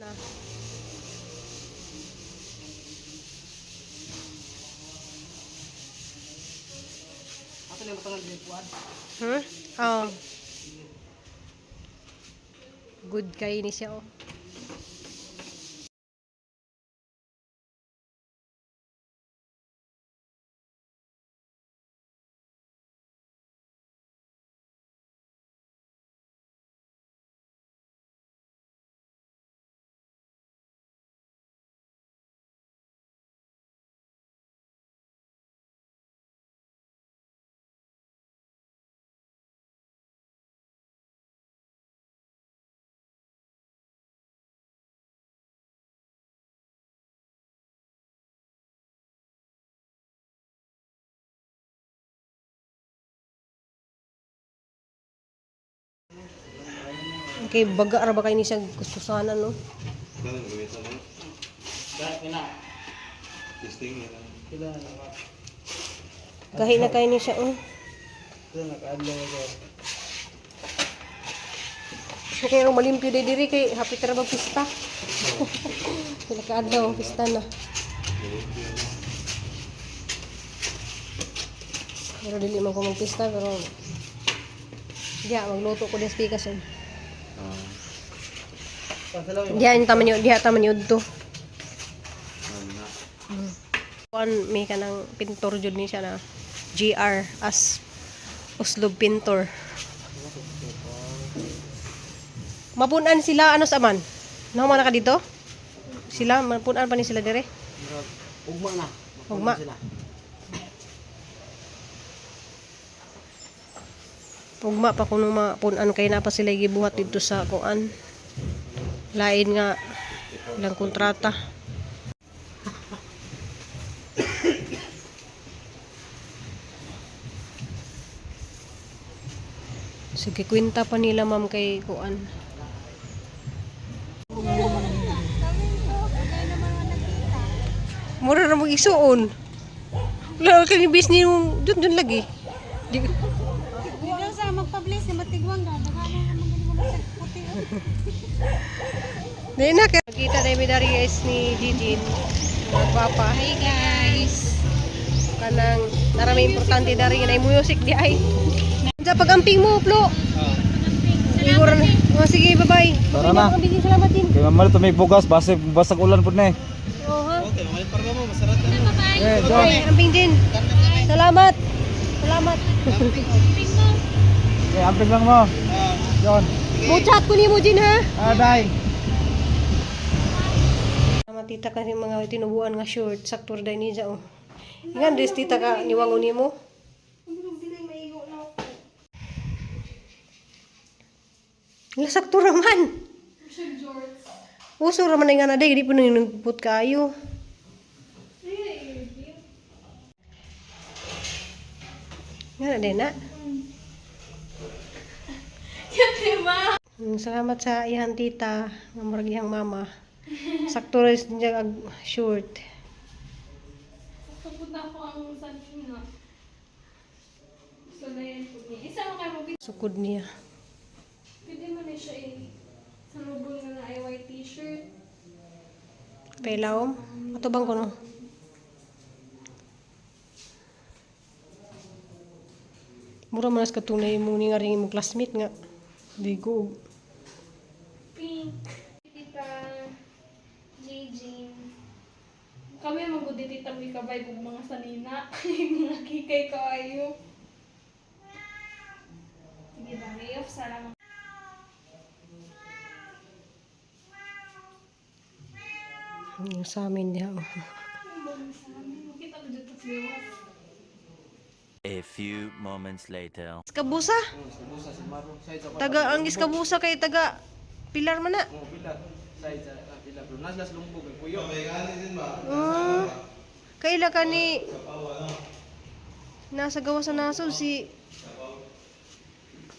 Na. Ato na matangal din kuan. Hmm? Oh. Good kay ni siya oh. Okay, baga ra ba kay ni siya kuskusanan no? Kano gamitan mo? Dahil kina. Testing nila. Pila na ka. Gahi na kay ni siya oh. Pila na kaadlaw ko. Okay, ang malimpyo day diri kay happy ra bag pista. Sila kaadlaw pista na. Pero dili man ko magpista pero diha magluto ko des pikas oh. Ah, Pasalaw. Diha yung taman yun, diha taman yun to. ano na. Kuan may kanang pintor jud ni siya na GR as Oslo Pintor. Mapunan sila ano sa man? Nahuman na ka dito? Sila mapunan pa ni sila dire. Ugma na. Ugma. Sila. Ugma pa kuno mapunan kay na pa sila gibuhat dito sa kuan. Lain nga ilang kontrata. Sige, kwenta pa nila ma'am kay kuan. Mura ra mag isuon. Wala kay bis ni dun dun lagi. Di, Dito sa magpa-bless ni matigwang na daghan na naman sa puti. Di na kay kita na mi dari guys ni Gigi. Mga gwapa. Hey guys. Kanang narami importante dari nga music di ay. Sa pagamping mo, Plo. Siguro na. Oh, sige, bye-bye. Tara na. Pagamping, salamat din. Kay mamali to may bugas, basig basag ulan pud na eh. Oh, ha? Okay, mamalit para mo masarap na. Eh, John. Okay, amping din. Salamat. Salamat. Eh, amping lang mo. John. Mo chat ko nimo din ha. Ah, bye. Salamat tita kasi mga tinubuan nga short sakto ra ni oh. Ingan des tita ka niwango nimo. Wala sakto ra man. Uso ra man nga na day, di po nang nagput kaayo. Nga na din na. Salamat sa iyang tita, nga murag iyang mama. Sakto ra niya ag short. Tapos na ako ang sanina. So na yan po niya. Isa mo kayo mo, Sukod niya. pwede mo na siya eh. Sa lubong na na ay white t-shirt. Pelawom. Ato bang kuno? Mura man as katunay mo ni nga ring imong classmate nga. Bigo. Pink. Tita JJ. Kami magudi tita may kabay kung mga sanina. Mga kikay kaayo. Sige ba, may off sa lang. Yung sa amin diha. Oh. Kita ko dito sa gawas. A few moments later. Iskabusa. Busa si Maro. Side sa Taga ang iskabusa kay taga Pilar man na. Oh, pila. Side sa pila. Pero nas lumbog kay puyo. Ah, kaila ka ni nasa gawa sa nasod si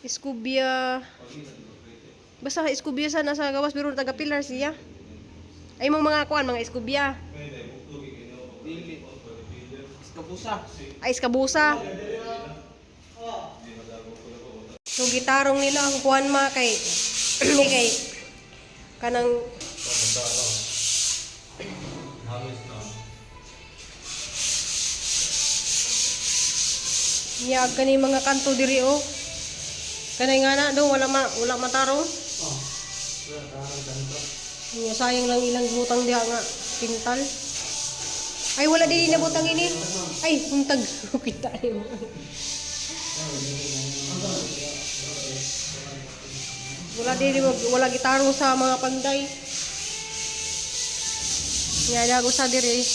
Escubia. Basta Escubia sa nasa gawas pero taga Pilar siya. Ay mong mga kuan mga Escubia. Dili. Iskabusa. Ay Iskabusa. So gitarong nila ang kuan ma kay kay kanang Niya kani mga kanto diri oh. Kanay nga na do wala ma wala matarong. Oh. Wala tarong kanto. Niya sayang lang ilang butang diha nga pintal. Ay wala din na butang ini. Ay untag kita nimo. Wala din wala gitarong sa mga panday. Niya dago sa diri.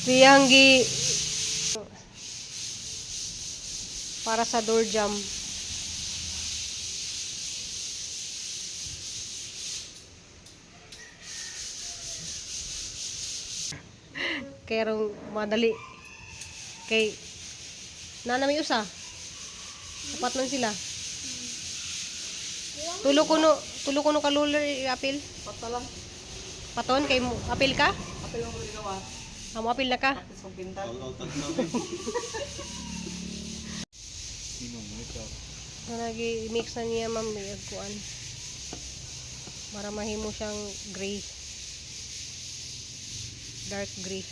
Diyang gi para sa door jam. Kaya rong madali. Kay na may usa. Apat man sila. Tulo kuno ka luler apil. Pato lang. Paton kay mo apil ka? Apil mo ginawa. Amo apil na ka? Tapos kong pintal. Inom mo ito. So, nag-mix na niya ma'am may agkuan. Para mahimo siyang gray. Dark gray.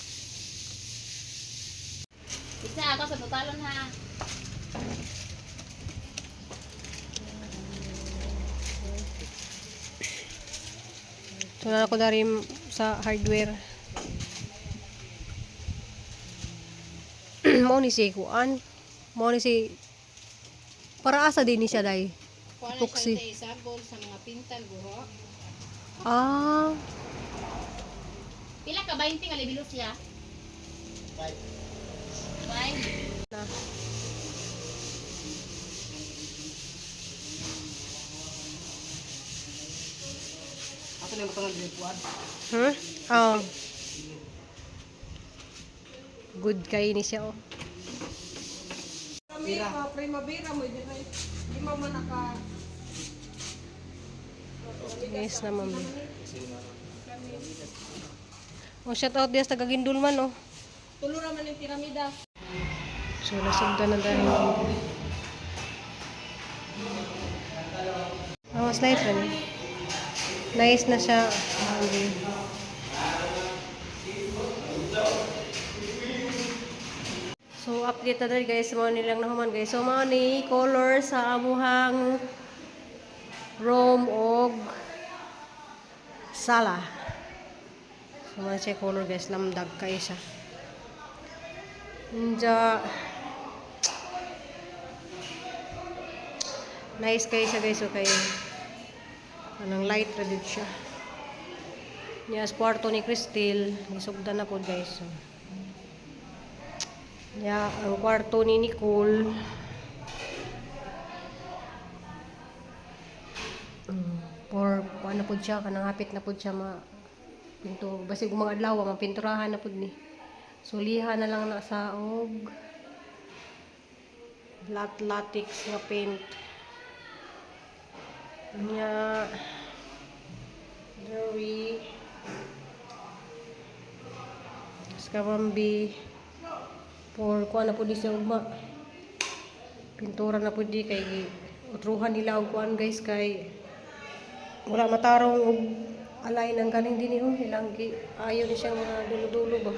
Isa ako sa totalon ha. So na ako dari sa hardware. Mao ni si kuan. Mao ni si para asa din ni siya dai. Kuha na Epoxy. siya sa isabol sa mga pintal buho. Ah, Pila ka 20 nga libilo siya? 5. 5. na. Ato na yung matangal din kuan. Huh? Oh. Good kay ni siya oh. Pira. Primavera mo diri. Di mo man naka Yes na ma'am. Oh, shout out diya sa taga Gindulman oh. Tulo ra man ang piramida. So nasugdan na dahil. Oh, mas light rin. Nice na siya. Ma'am. So update na dahil guys, mga nilang nahuman guys. So mga ni color sa amuhang room og sala. So mga siya color guys, lamdag kay siya. Nja nice kay siya guys, okay. Anong light ra did siya. Niya sa kwarto ni Cristel, gisugdan na po guys. So, Ya, ang kwarto ni Nicole. For ano po siya, kanang hapit na po siya ma pinto. Basig mga adlaw, mapinturahan na pud ni. Suliha na lang na sa og lat latex nga paint. Nya Drawing Skamambi for kuan na pud ni siya ugma. Pintura na pud di kay utruhan nila og kuan guys kay wala matarong og alay ng galing dinhi oh ilang gi ayo ni siya mga dulo-dulo ba.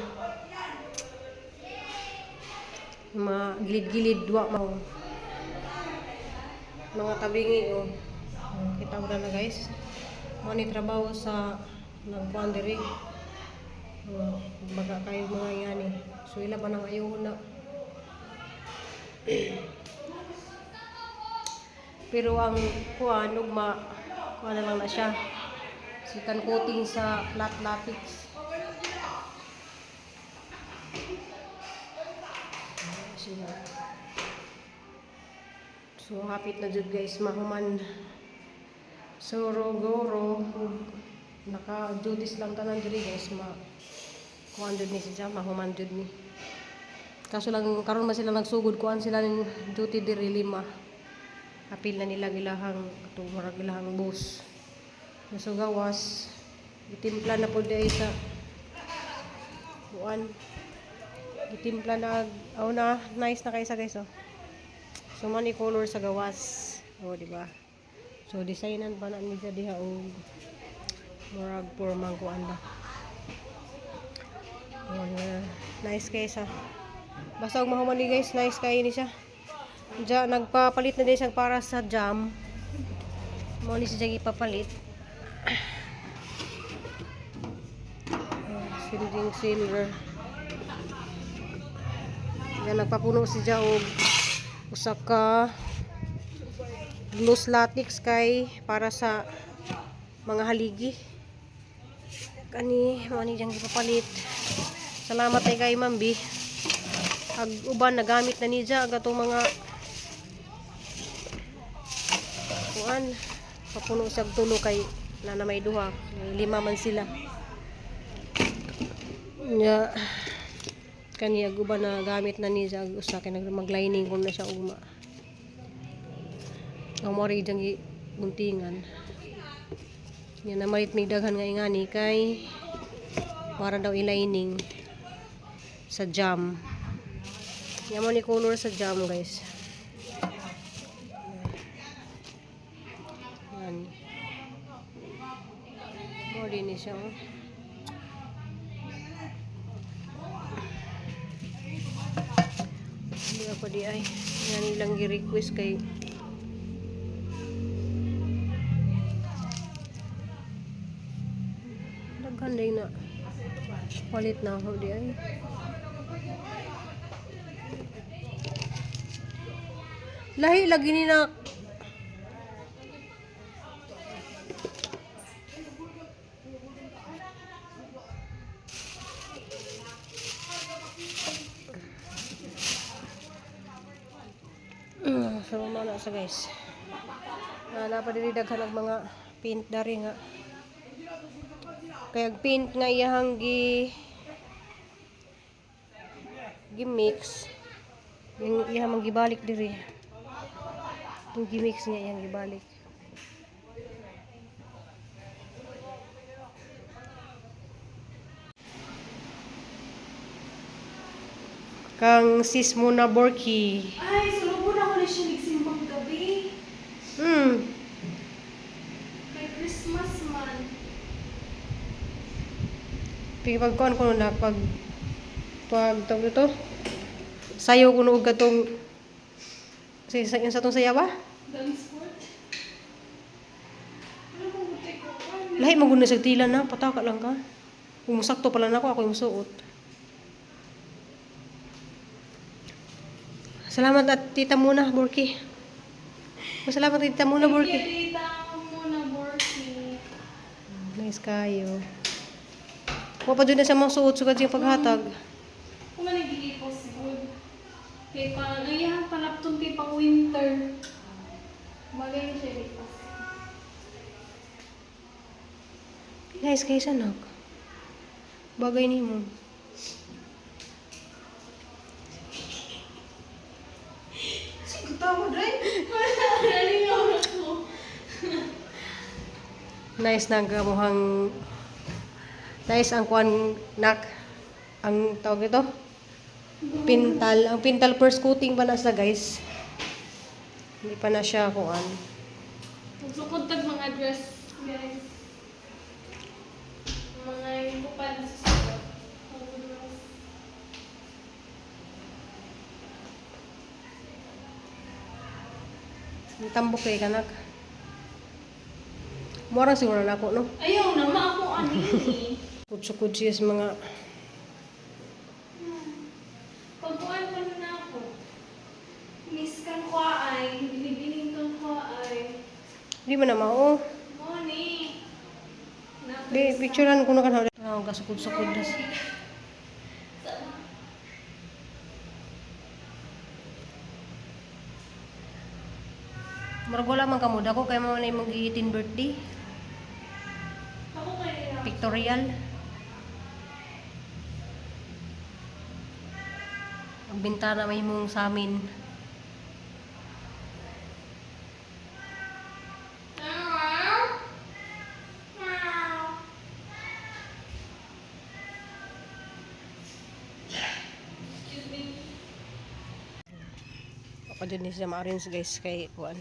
Mga gilid-gilid wa mao. Mga tabingi oh. Kita mo na guys. Mo ni trabaho sa nagkuan diri. Oh, baga kayo mga yan eh. So ila ba nang ayaw na. Pero ang kuan ugma kuan na lang na siya. Sikan coating sa flat latex. Siya. So hapit na jud guys mahuman. So rogoro naka duties lang tanan diri guys ma kuan jud ni siya mahuman jud ni. Kaso lang karon man sila nagsugod kuan sila ning duty diri lima. Apil na nila gilahang ato murag gilahang bus. So gawas gitimpla na pud diay sa kuan. Gitimpla na aw na nice na kay sa guys oh. So man ni color sa gawas. O, di ba? So designan pa na ni siya diha og murag pormang kuan ba. O, di ba? Nice kay sa. Basta og mahuman ni guys, nice kay ni siya. Diya, nagpapalit na din siya para sa jam. Mo ni siya ipapalit. Oh, sinding silver. Yan, nagpapuno si siya og usa ka gloss latex kay para sa mga haligi. Kani, mo ni diyang ipapalit. Salamat ay kay Ma'am B. Ag uban nagamit na niya ag atong mga kuan papuno siya og tulo kay na na may duha, may lima man sila. Nya kani ag uban na gamit na niya ag usa kay nag maglining ko na siya ugma. Ang mo rin diyang guntingan. Nya na malit mig daghan nga ingani kay para daw i-lining sa jam. Yan mo ni color sa jam, guys. Yan. Mo din ni siya, oh. Hindi ako di ay. Yan ilang gi-request kay daghan din na palit na ako di ay. Lahi lagi ni na. So mao na sa guys. Na napa diri daghan og mga paint dari nga. Kaya paint nga iyahang gi gi mix yung iyahang mang gibalik diri. Yung gi-mix niya iyang gibalik. Kang sis mo na Borky. Ay, sulubon ako na siya nagsimbang gabi. Kay Christmas man. Pagkuan ko na pag pag tawag ito. Sayo ko og katong sa tong sayawa. Dance sport. Ano kung gutay ko? Lahi man gud na sa tila na pataka lang ka. Kung sakto pala nako ako yung suot. Salamat at tita muna, Borky. Salamat tita muna, Borky. Tita muna, Borky. Nice kayo. Wa pa dyan na sa mga suot sugad siyang paghatag. Kung man nagigipos, good. Kay pa, nangyayang panaptong kay pang winter. Bagay na siya lipas. Nice kayo sa nak. Bagay ni mo. Tawa, Dre. Nalingaw ako. Nice na ang kamuhang nice ang kuan nak ang tawag ito pintal ang pintal first coating pa na sa guys, hindi pa na siya kuan. Magsukod tag mga dress, guys. Mga yung pa na susukat. Mga dress. Tambok kay kanak murang siguro na ako no. Ayaw na, ma ako ani. Kutso-kutsi sa mga Pagkuhan ko na ako. Miss kang kuha ay, binibining kang kuha ay. Di ba na mao? Moni. Di picturean ko na kanha. Ah, kasukod-sukod na siya. Murag wala man kamo dako kay mao na imong gi-18 birthday, Ako kaya. pictorial. Ang bintana may imong sa amin. Excuse me. pa jud ni siya ma-arrange, guys, kay kuan.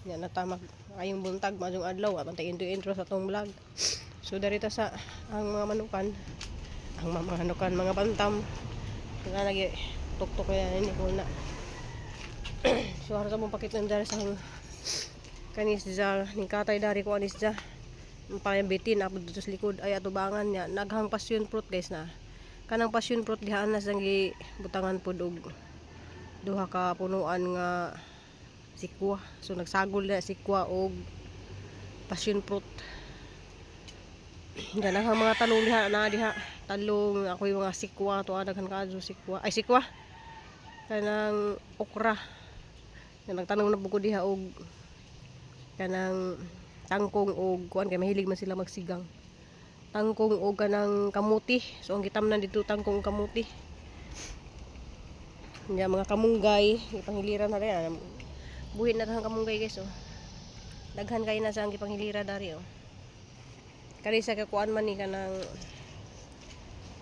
Nya na ta mag ayong buntag, maayong adlaw, bantay intro intro sa atong vlog. So darita sa ang mga manukan, ang mga manukan, mga bantam. Nga lagi tuktok na ni ko na. So ara sa mong pakita dari sa kanis dyan ning katay dari ko anis dyan. Ang bitin apod dito sa likod ay atubangan niya naghang passion fruit, guys, na kanang passion fruit dihaan na siyang gibutangan pod og duha ka punuan nga sikwa. So nagsagol na sikwa og passion fruit. Ganang mga talong diha na diha talong ako yung mga sikwa to, daghan kaadto sikwa, ay sikwa, kanang okra. Nga nagtanong na po ko diha og kanang tangkong og kuan kay mahilig man sila magsigang. Tangkong og kanang kamuti. So ang gitamnan dito tangkong ug kamuti. Nya mga kamunggay, ipanghilira na rin. Ah. Buhin na tang kamunggay, guys, oh. Daghan kayo na sa ang gipanghilira dari oh. Kani sa kakuan man ni kanang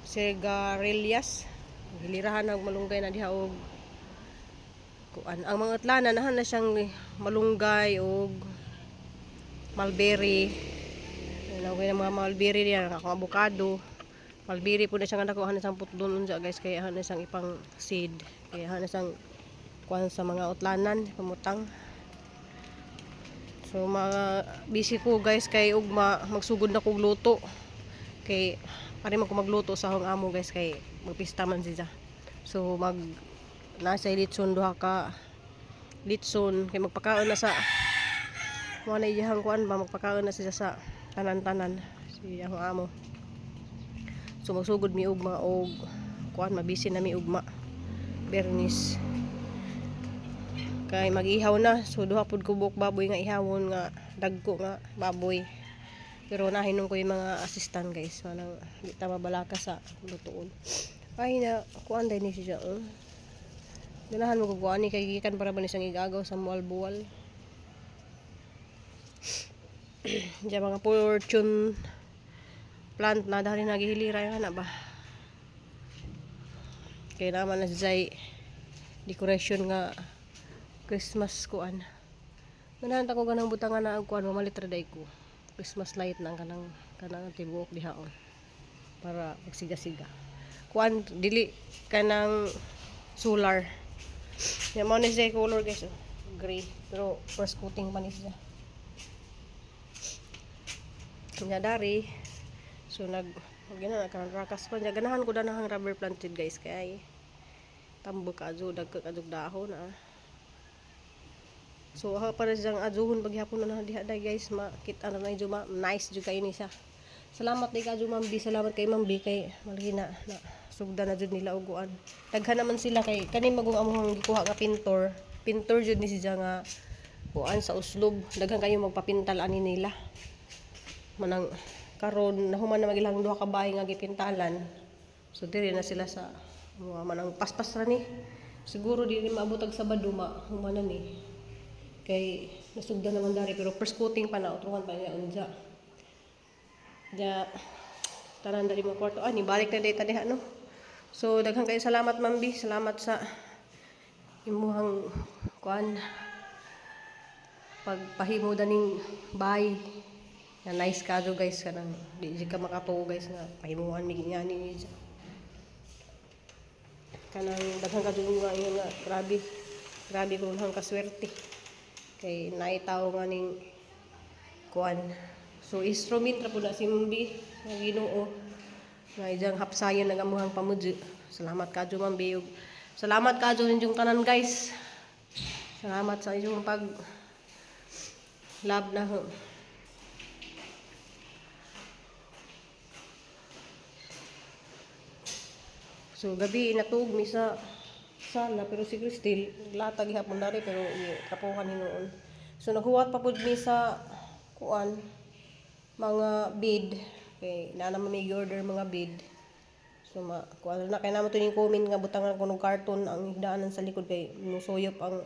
sigarillas. Hilirahan ang malunggay na diha og kuan. Ang mga utlana nahan na siyang malunggay og mulberry. Ano kaya mga mulberry diyan, akong avocado. Mulberry po na siyang nakuha na siyang putdon unsa, guys, kaya na siyang ipang seed. Kaya na siyang kuan sa mga utlanan, pamutang. So mga busy ko, guys, kay ugma magsugod na kog luto. Kay pare man ko magluto sa akong amo, guys, kay magpista man siya. So mag nasa litson, duha ka litson, kay magpakaon na sa mo na iyang kuan ba, magpakaon na siya sa tanan-tanan si akong amo. So magsugod mi ugma og kuan, mabisi na mi ugma Bernis kay mag-ihaw na. So duha pud ko buok baboy nga ihawon nga dagko nga baboy. Pero nahinom ko yung mga assistant, guys, manang di ta mabalaka sa lutuon. Ay na kuan din ni siya, oh. Ganahan mo ko kuan ni kay gikan para ba ni siyang igagaw sa mual-buwal. Diyan mga fortune plant na dahil naghihilira yung na ba. Kaya naman na siya decoration nga Christmas kuan. Ganahan ta ko ganang butangan na og kuan, mamalit ra day ko. Christmas light na ang kanang kanang tibuok diha oh. Para magsiga-siga. Kuan dili kanang solar. Ya mao ni siya color, guys, oh. Gray pero first coating pa ni siya. Nya dari so nag gina karon rakas pa niya. Ganahan ko danahang rubber planted, guys, kay tambo ka adyo dagko kadug dahon ah. So ako para siyang adjuhon paghapon na diha day, guys, makita na medyo ma nice jud kayo ni siya. Salamat day kadyo, Ma'am B, salamat kay Ma'am B kay malaki na, na sugda na jud nila og kuan. Daghan naman sila kay kani magong amuhang gikuha nga pintor. Pintor jud ni siya nga kuan sa uslob. Daghan kayo magpapintal ani nila. Manang karon nahuman na magilang duha ka bahay nga gipintalan. So diri na sila sa mga manang paspas ra ni. Siguro di ni maabot og Sabado ma human na ni. Kay nasugdan naman dari pero first coating pa na utruhan pa niya unja. Ja tanan dali mo kwarto. Ah, ni balik na data diha no. So daghan kayo salamat, Ma'am B. Salamat sa imuhang kuan pagpahimo daning bay. Na nice kadyo, guys, kanang di jud ka makatuo, guys, nga pahimuan mi ngani ni siya. Kanang daghan kadyo nga ingon nga grabe. Grabe kung hang kaswerte. Kay naay tawo nga ning kuan. So instrument ra pud na si Ma'am B nga Ginoo. Nga ijang hapsayon ang amuhang pamudyo. Salamat kadyo, Ma'am B. Ug salamat kadyo ninyong tanan, guys. Salamat sa inyong pag love na ho. So gabi natug mi sa sala pero si Cristel latag gihapon dari pero kapuhan hinuon. So naghuwat pa pud mi sa kuan mga bid kay naa naman may order mga bid. So ma kuan na kay namo to ning comment nga butangan ko ng karton ang higdaanan sa likod kay musuyop ang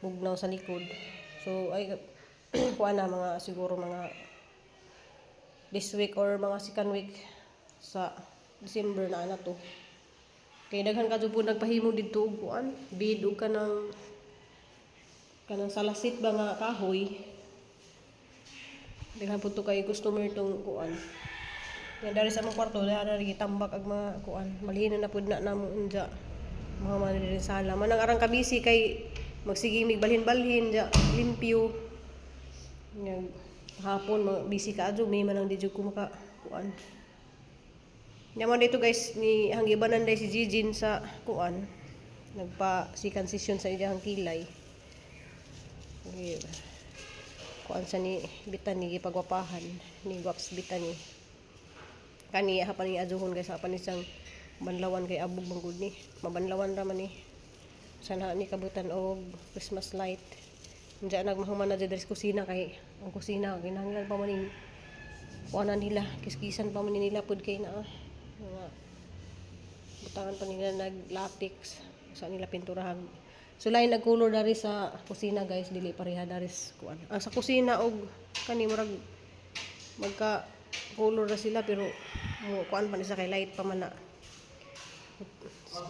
bugnaw sa likod. So ay kuan na mga siguro mga this week or mga second week sa December na na to. Kay daghan ka jud po nagpahimo didto og kuan, bid og kanang kanang salasit ba nga kahoy. Daghan po to kay customer tong kuan. Yan dari sa among kwarto, dari na gitambak ang mga kuan. Malhino na pud na namo unja. Mga man diri sala. Manang arang kabisi kay magsige mig balhin-balhin ja, limpyo. Yan hapon mga busy ka adyo may manang di jud ko maka kuan. Naman dito guys ni hanggibanan day si Jijin sa kuan. Nagpa second session sa iyang kilay. Okay. Kuan sa ni bitan ni gipagwapahan ni Gwaps bitan ni. Kani hapan ni ajuhon guys, hapan ni siyang banlawan kay abog manggod ni. Mabanlawan ra man ni. Sana ni kabutan og Christmas light. Diyan nagmahuman na dyan diri sa kusina kay ang kusina kinahanglan pa man ning kuanan nila, kiskisan pa man ni nila pud kay naa. Mga butangan pa nila nag latex sa nila pinturahan. So lain nag color dari sa kusina guys, dili pareha dari sa kuan. Ang sa kusina og kani murag magka color na sila pero mo kuan pa ni sa kay light pa man na.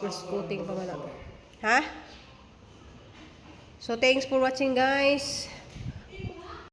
First coating pa man na. Ha? So thanks for watching guys.